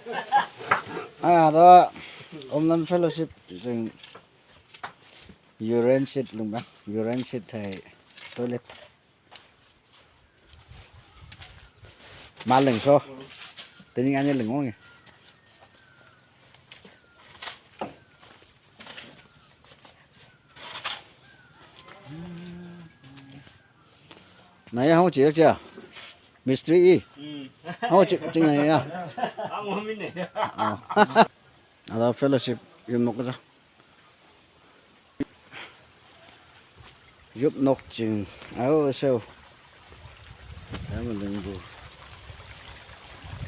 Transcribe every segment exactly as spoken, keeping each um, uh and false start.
Ah, to, Umlan Fellowship, jing, urine seat lung ba, urine seat thai toilet. Maling so. Tening anya lengongi. Naya hong chia chia. Mystery i. Hong chia chia ya. Ang mo min ne. Ah. Ada fellowship yung mo ko sa. Yup nok ching. Ayo, seo. Ayo, mo ding bu.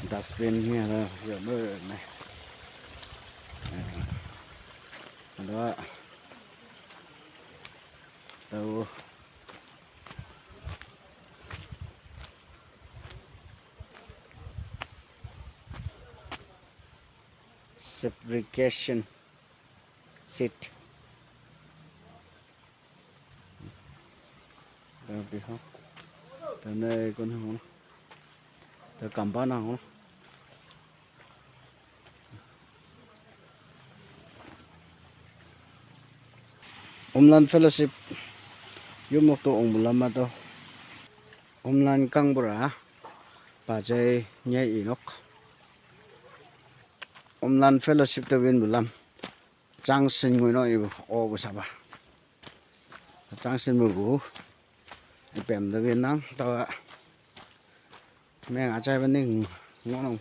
Dustbin hi ada, yup mo ne. Ada. Tau. Segregation seat. Tau pi ho. Tau nai kon ho. Tau kampa na ho. Umlan Fellowship. Yumok to ong bulama to. Umlan Kangbura. Pajai nyai inok. Umlan Fellowship to win bulam. Changsin ngui no ibu o bu saba. Changsin mu bu. Ipem da win nang tawa. Meng achai ba ning ngonong.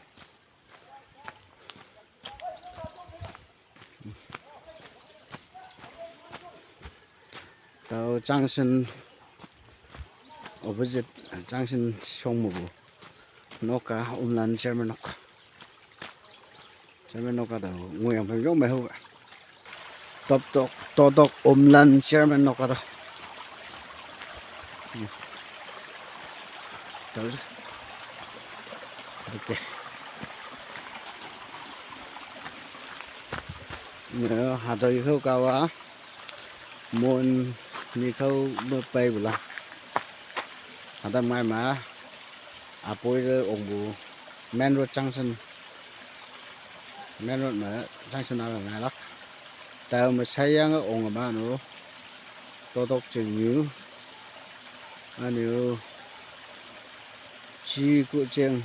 Tau Changsin opposite Changsin song mu bu. Noka Umlan chairman nok. Chairman nok ka to, nguyang pem yong mai ho. Top tok, totok Umlan chairman nok ka to. Hmm. Tau. Okay. Nyo, hato yu ho kawa. Mon ni khau mo pai bula. Hato mai ma. Apoi de ong bu. Main road junction. Main road ma junction a ngai lak. Tau ma sayang ong ma no. Totok ching nyu. Anu. Chi ku ching.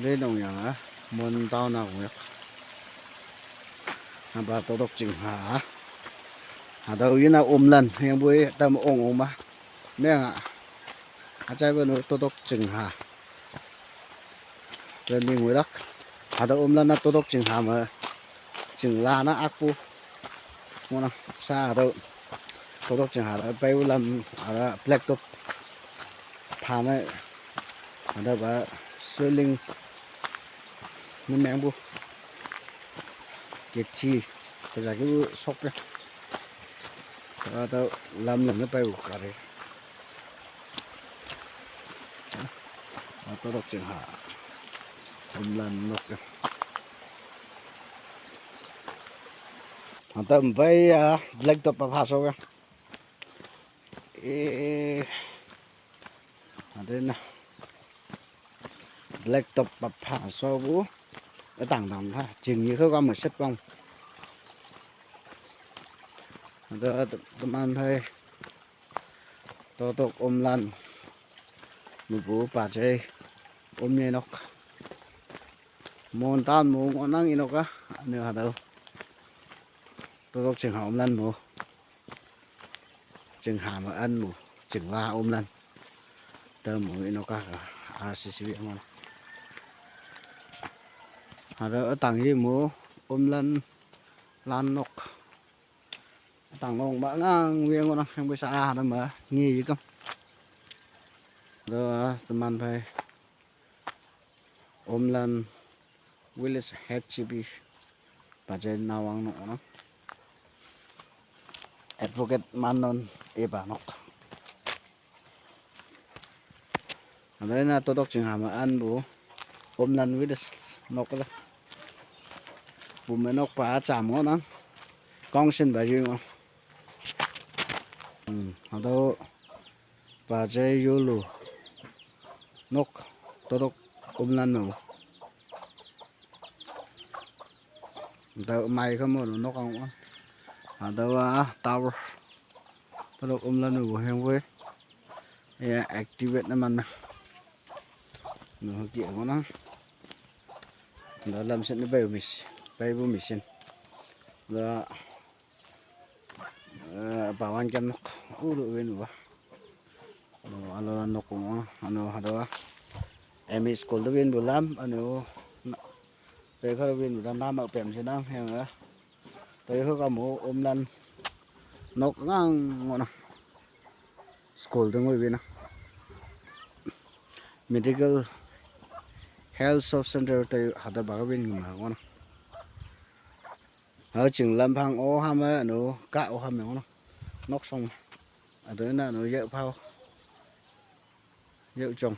Le nong yang a. Mon tau na ong yak. Haba totok ching ha. Hada u yina Umlan. Yang bui tam ong ong ma. Meng a. Achai ba no totok ching ha. Ren ding wui lak. Hada Umlan na totok ching ha ma. Ching la na akpu. Mona sa hada totok ching ha la pai ulam ala black top. Pha na hada ba swelling. Ni meng bu. Ke thi. Ka ja ki bu sok ya. Hada lam lam na pai u kare. Atotok ching ha. Umlan nok. Ata bai ya black top pa phaso ya. Eh. Ada na. Black top pa phaso bu. Tang tang ha. Ching ni ko ka ma set bang. Ada teman hai. Totok Umlan. Mubu pajai. Umne nok. Mon tan mu ngonang inoka. Ane hadau. Totok ching ha Umlan mu. Ching ha ma an mu. Ching la Umlan. Ta mu inoka ka. R C C B mo. Hadau tang yi mu. Umlan lan nok. Tang long ba ngang wiang ngonang yang bisa ah nama ngi yikam. Do teman pai Umlan Village H C B pajai nawang nok ngonang. Advocate Manon Eba nok. Ada na totok ching ha ma an bu. Umlan Village nok la. Bu me nok pa cham ngonang. Kongsin ba yu ngonang. Hmm, ada pajai yulu. Nok totok Umlan no. Tao mai kha mo nok ang. Hatüowa tower. Tolok umlan me bo hüyangpoi. Ya activate ne man na. No ki ang ngohnang. Tao lamset ne pei mis. Pei bo machine. Tao, eh, pawan kem nok. Ulu win wa. Ano, ano nok ko, ano, hatüowa. M E school to win bu lam, ano, na, pei kha win bu lam, nama pem shenang, hüyange. Tao yekha kamo, umlan, nok ngang ngohnang. School to ngoi win na. Medical Health Sub Center tao hatüopa win ma ngohnang. Hao ching lam phang o ham e, ano, kah o ham e ngohnang. Nok shong. Hatüo na, ano, yah phao. Yah jong.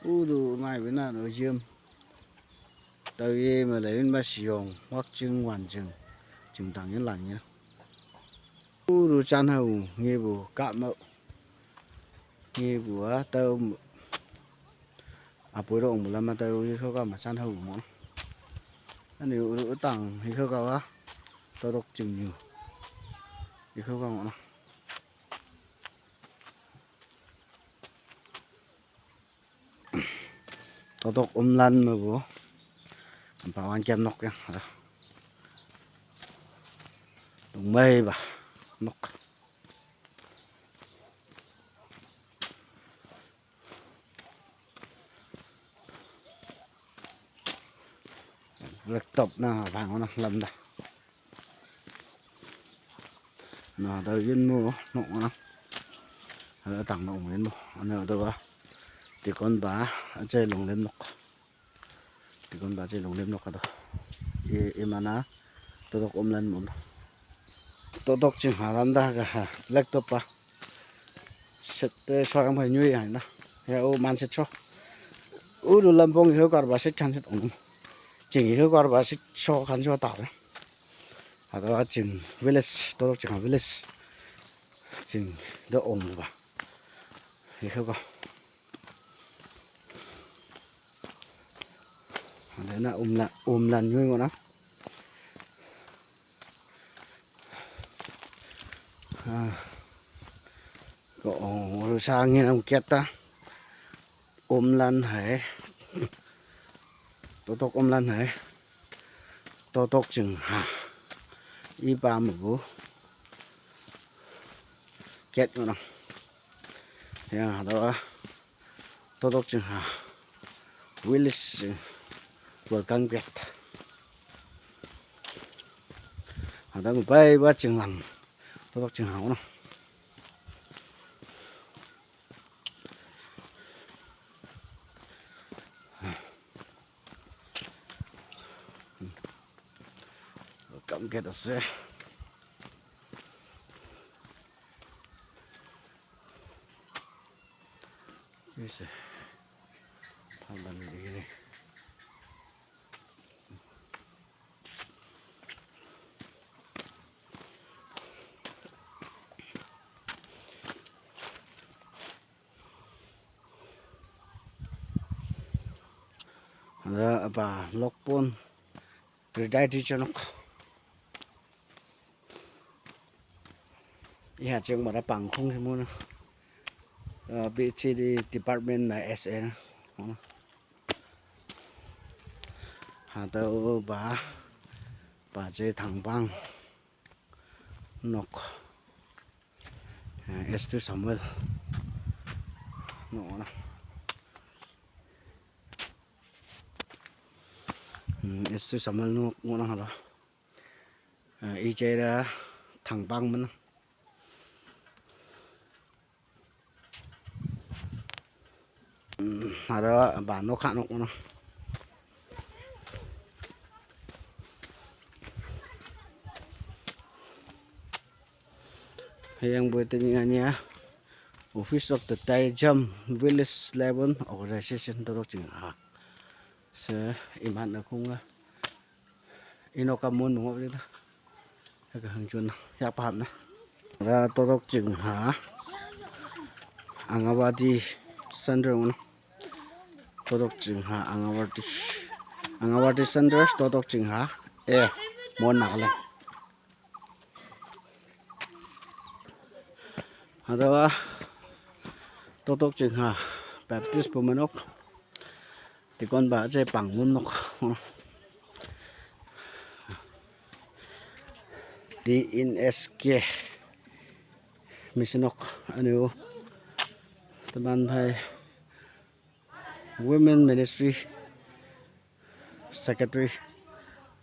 Utu ngai win na, ano, yim. Tao ye me lei win ma shiyong, wak jing, wan jing. Jing tang yin lan yin. Utu jan hao, ngepu, kah mo. Ngepu a, tao, apoi to ongpu lam ma tao, yekha kah ma jan hao mo. Ani utu tang, yekha kah wa. Totok jing yu. Yekha kah ngohnang. Totok umlan me bo. Pawan kem nok yang. Tong mei pa. Nok. Laptop na phang ngohnang lam ta. Na, tao yin mo, nok ngohnang. Hatüo tang nok yin mo. Ano hatüopa. Tikon pa, aje longlem nok. Tikon pa aje longlem nok hatüo. I, iman-a. Totok umlan mo. Totok jing ha lam ta ka ha. Laptop pa. Set te sho yang phei nyoi ya na. Ya o man set sho. Utu lampong yekha kah pa set khan set ong. Jing yekha kah pa set sho khan sho tao. Hatüowa jing village, Totok jing ha village. Jing te ong pa. Yekha kah. Hatüo na umla, umlan nyoi ngohnang. Ah. Ko ong, ru sa ngi nang kiat ta. Umlan hai. Totok umlan hai. Totok jing ha. Ipa me bu. Kiat ngohnang. Ya, hatüowa. Totok jing ha. Village, eh, welcome gate. Hatüo me pei pa jing lang. Totok jing ha ngohnang. Welcome gate ase. Ise. Phalan dikhi ne. Ada apa lokpon. Retired teacher nok. Iya, jing mara pangkhong si mo na. Eh, B C D department na S A na. Oh. Hatüopa, pa je thangpang. Nok. Eh, S two Samuel. Nok na. Hmm, S two Samuel nok ngohnang hatüo. Eh, ije te thangpang men. Hmm, hatüopa nok kah nok ngohnang. Hüyangpoi tenyih anya Office of the Taijam Village Eleven Organization Totok Chingha. She iman-e khong-a. Ino ka mon mo ngoh lila. Hüke hangjun yahpha hapna. Ra Totok Chingha Anganwadi Center ngohnang. Totok Chingha Anganwadi. Anganwadi Center, Totok Chingha. E, Mon Nagaland. Hadawa, totok chingha, Baptist pumanok, tikon ba che pang munok, D N S K mission nok, anu, teman hai, Women Ministry Secretary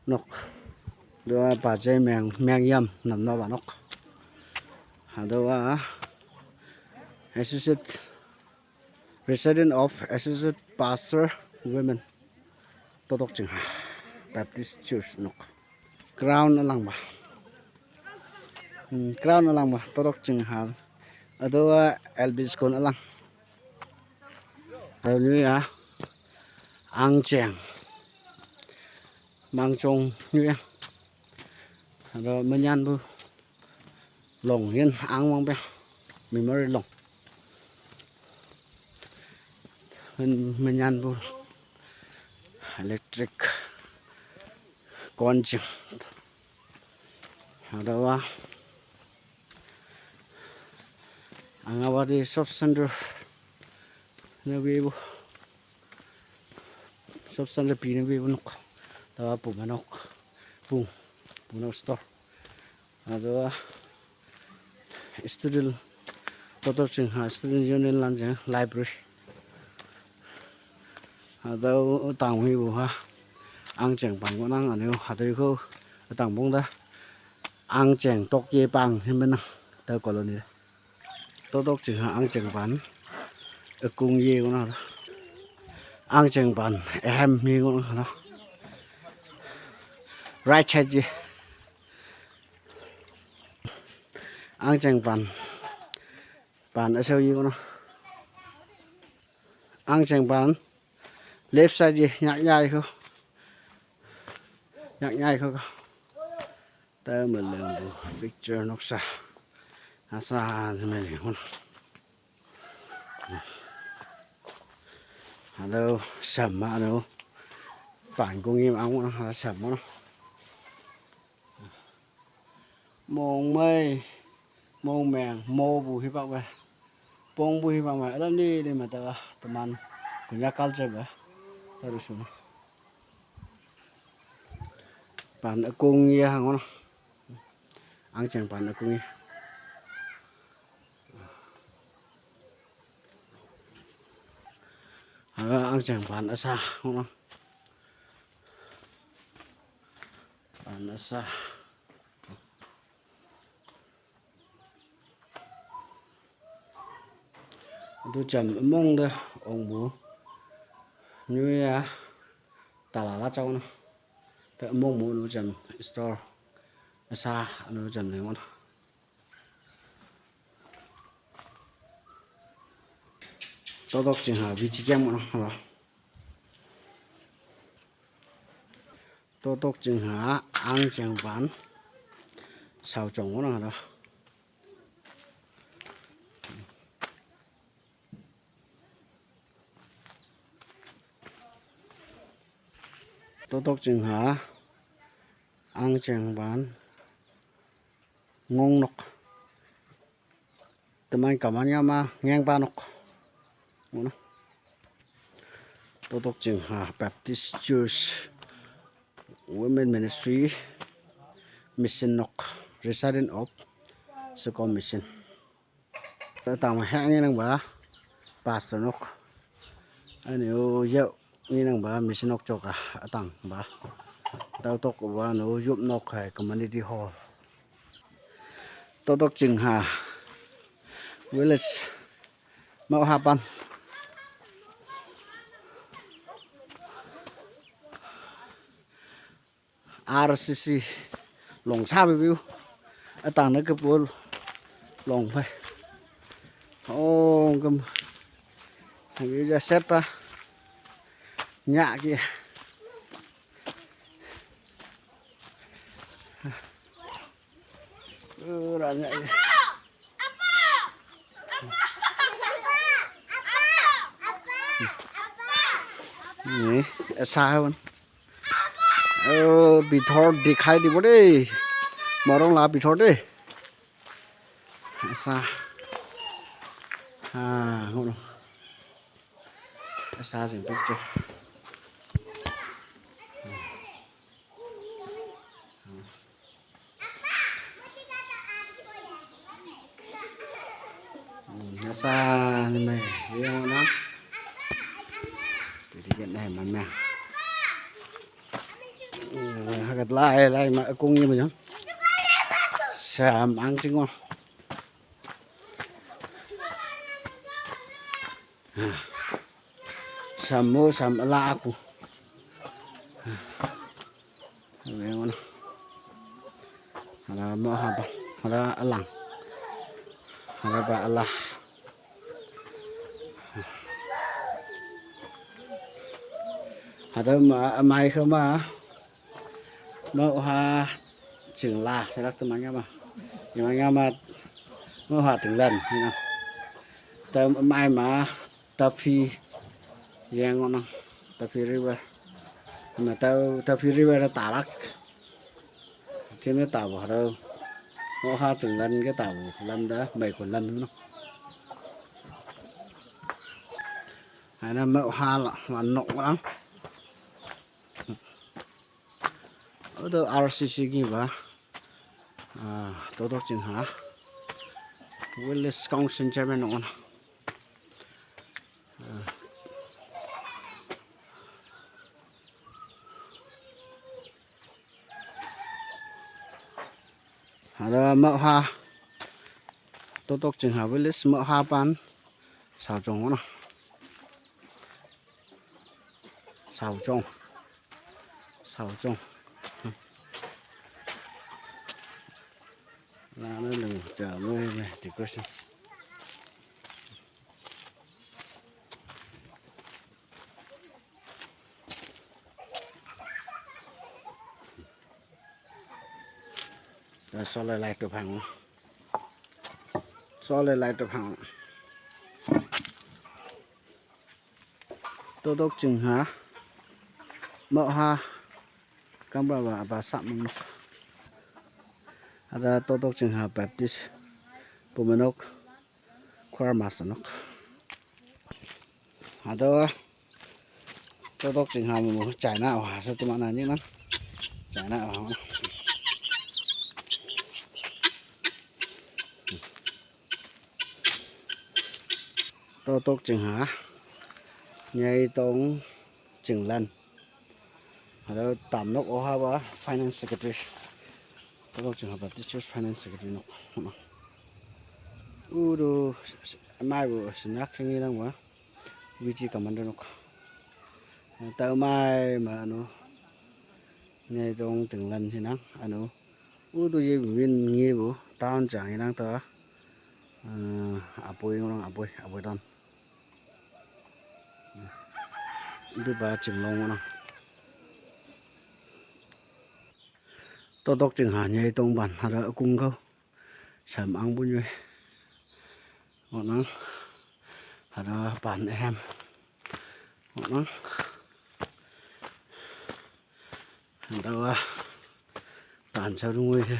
nok. Dua pa che meng, meng yam nam no ba nok. Hadawa Associate President of Associate Pastor Women. Totok chingha Baptist Church nok. Crown alang ba. Hmm, crown alang ba. Totok chingha. Hadawa L B school alang. Hadawa ya. Angcheng. Mangchong nyu ya. Hadawa menyan bu. Long yin ang wang pe. Memory long. Men, menyan bu. Electric. Konching. Hadawa. Angawadi Shop Center. Nabi bu. Shop Center pi nabi bu nok. Hadawa pumanok. Pung. Pumanok store. Hadawa student, totok chingha student union lan jeng library. Hadawa tang hui bu ha. Angcheng pan ko nang anu hadawa ko tang bong da. Angcheng tok ye pang hin menang. Da colony. Totok chingha angcheng pan. Akung ye ko na. Angcheng pan. Ehem ye ko na. Right side ye. Angcheng pan. Pan asau yi kono. Angcheng pan. Left side yi nyak nyai ko. Nyak nyai ko ko. Ta ma leng bu picture noksa. Asa ni ma leng kono. Hello, sam ma no. Pan kung yim ang kono, hello, sam ma no. Mong mai, mong meng, mo bu hi bak ba. Pong bu hi bak ma, alam ni ni ma ta ba, teman. Kunya culture ba. Ta ru su. Pan akung ya hang kono. Angcheng pan akung ya. Aga angcheng pan asa kono. Pan asa. Adu cham among da ong bu. Nyu ya tala la chau na. Ta among mu adu cham store. Asa adu cham ne mon. Totok chingha vichi kiam mon ha. Totok chingha angcheng pan. Sau chong mon ha. Totok chingha angcheng pan ngong nok. Teman kaman ya ma ngeng pa nok. Ngono. Totok chingha Baptist Church Women Ministry Mission nok. Resident of Sukom Mission. Tang he ngi nang ba pastor nok. Ani u yau ngi nang ba mission nok choka atang ba. Tau tok ba no yup nok hai community hall. Totok chingha village mau hapan. R C C long sa bi biu. Atang na ke pul long pai. Oh, kam. Habi ja sepa. Nya ki. Ura nya ki. Ni, sa hon. Ơ, bithor dikhai dibo dei. Morong la bithor dei. Asa. Ha, ngono. Asa jing picture. Asa ni mai, yang na. Jadi kan eh mana. Hakat lai lai ma kung ni ma jang. Sam ang ching wa. Sam mo sam ala aku. Hala mo haba, hala alang. Hala ba ala. Hada ma mai khama. Mâu ha ching la, sai lak tu manga ma. Manga ma mâu ha ting lan, you know. Tam mai ma Tapi yang ngono. Tapi river. Ma tau Tapi river ta lak. Chim ta bo ro. Mâu ha ching lan ke ta bo lan da mai ko lan no. Ana mâu ha la ma nok lang. Odo R C C ki ba. Ah, Totok Chingha. Village Council Chairman on. Hada mâu ha. Totok Chingha village mâu ha pan. Sao chong na. Sao chong. Sao chong. La nó đừng chờ mới về thì có sao. Cho so lại lại chụp hàng. So lại lại chụp hàng. Totok Chingha. Mâu ha. Kamba ba ba sa mung. Ada Totok Chingha Baptist. Pumenok. Choir master nok. Ada Totok Chingha mu China wa sa tu mana ni na. China wa. Totok Chingha, Nyaitong Chinglan. Hada tam nok oha ba finance secretary. Totok Chingha Baptist Church finance secretary nok. Udu mai bu sinyak ngi nang ba. V G commander nok. Tau mai ma anu. Nyaitong Chinglan hinang anu. Udu ye win ngi bu town chang inang ta. Apoi ngorang apoi apoi town. Udu ba Chinglong ngorang. Totok Chingha Nyaitong ban hada kung kau. Sam ang bu nyue. Ngorang hada ban ehem. Ngorang. Hada wa ban sa rung wei he.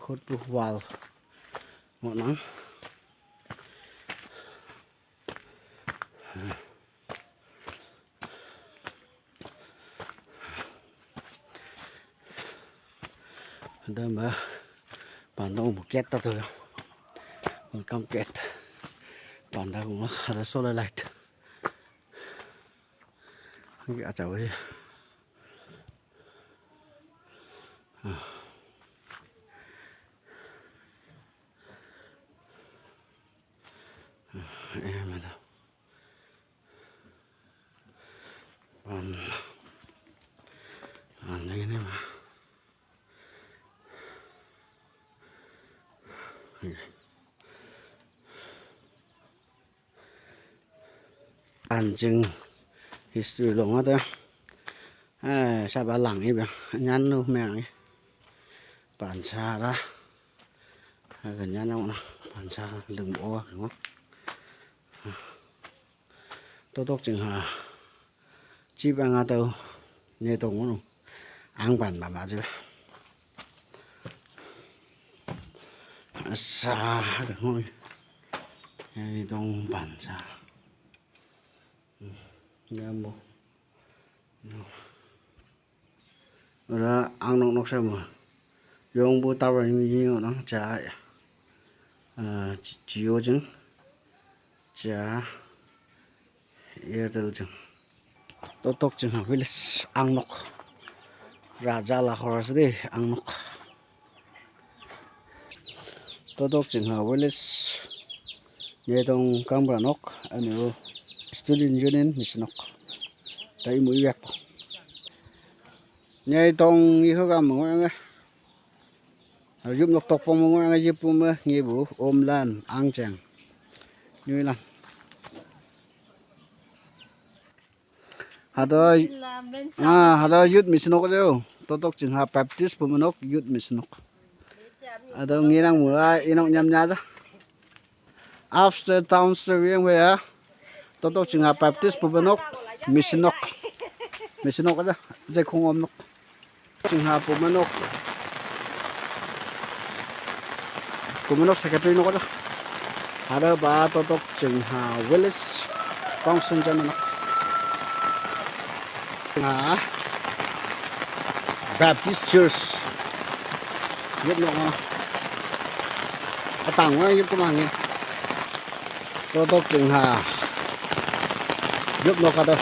Khot bu wal. Ngorang. Hada ba panda bu ket ta tu. Welcome ket. Panda bu hada solar light. Ngi a chau he. Eh, mata. Pan. Pan ini mah. Anjing history long ada. Eh, saba lang iba. Nyan nu meng. Pansa lah. Aga nyan na pansa leng bo. Totok Chingha. Chief anga tau. Nyeitong ngunu. Ang ban ba ma je. Sa ka ngoi. Nyeitong ban sa. Nyambo. Ora ang nok nok sa ma. Yong bu tower ni ni nang cha. Ah, Jio jing. Cha. Airtel jing. Totok Chingha village ang nok. Raja la horas de ang nok. Totok Chingha village. Nyeitong kangbra nok. Anu student union mission nok. Ta imu iwek. Nyeitong iho ga mangoi ang. Yup nok tokpong mangoi ang jipu me ngibu omlan angcheng. Nyuilan. Hado, ah, hado youth mission nok jo. Totok Chingha Baptist pumenok youth mission nok. Hado ngirang mura inok nyam nyaja. After town serving we ya. Totok Chingha Baptist pumenok mission nok. Mission nok aja. Jai khong om nok. Chingha pumenok. Pumenok secretary nok aja. Ada ba Totok Chingha village. Kong sun jam nok. Chingha Baptist Church. Yep nok ma. Atang wa yep kumangin. Totok Chingha. Yup nok kado.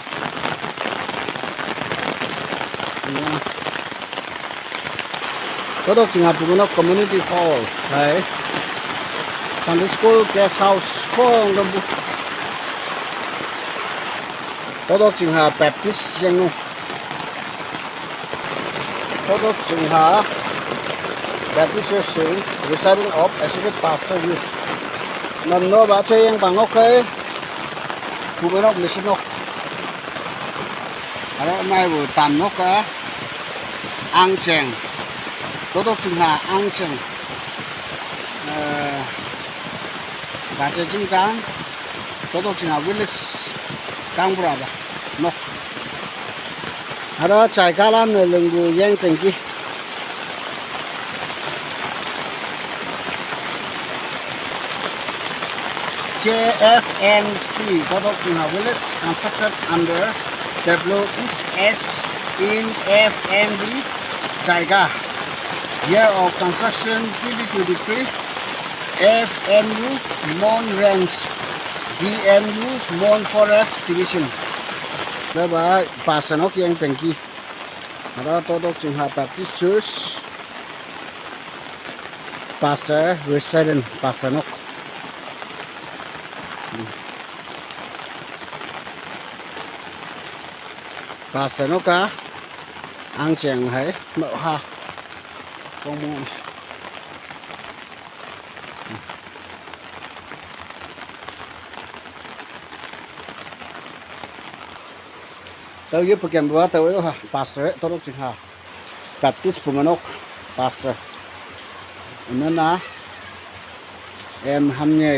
Totok Chingha pumenok community hall. Hai. Sunday school guest house. Kong dombu. Totok Chingha Baptist yang no. Totok Chingha Baptist Church, residing of Associate Pastor Youth. Nam no ba che yang bang ok kai. Pumenok mission nok. Ada mai bu tam nok ka. Angcheng. Totok Chingha angcheng. Eh, ba che jingkang. Totok Chingha village. Kangbra ba. Nok. Ada chai kalan ne lenggu yang tengki. J F M C, Totok Chingha Village, constructed under W H S in F M B Jaiga. Year of construction twenty twenty-three, F M U Mon Range, D M U Mon Forest Division. Bye bye, Pastor nok yang tengki. Ada Totok Chingha Baptist Church. Pastor, resident pastor nok. Pastor nok ka. Angcheng hai. Mau ha. Kong mu. Tau ye pekem bua tau yo ha, pastor, Totok Chingha. Baptist pumenok, pastor. Unana, em hamnye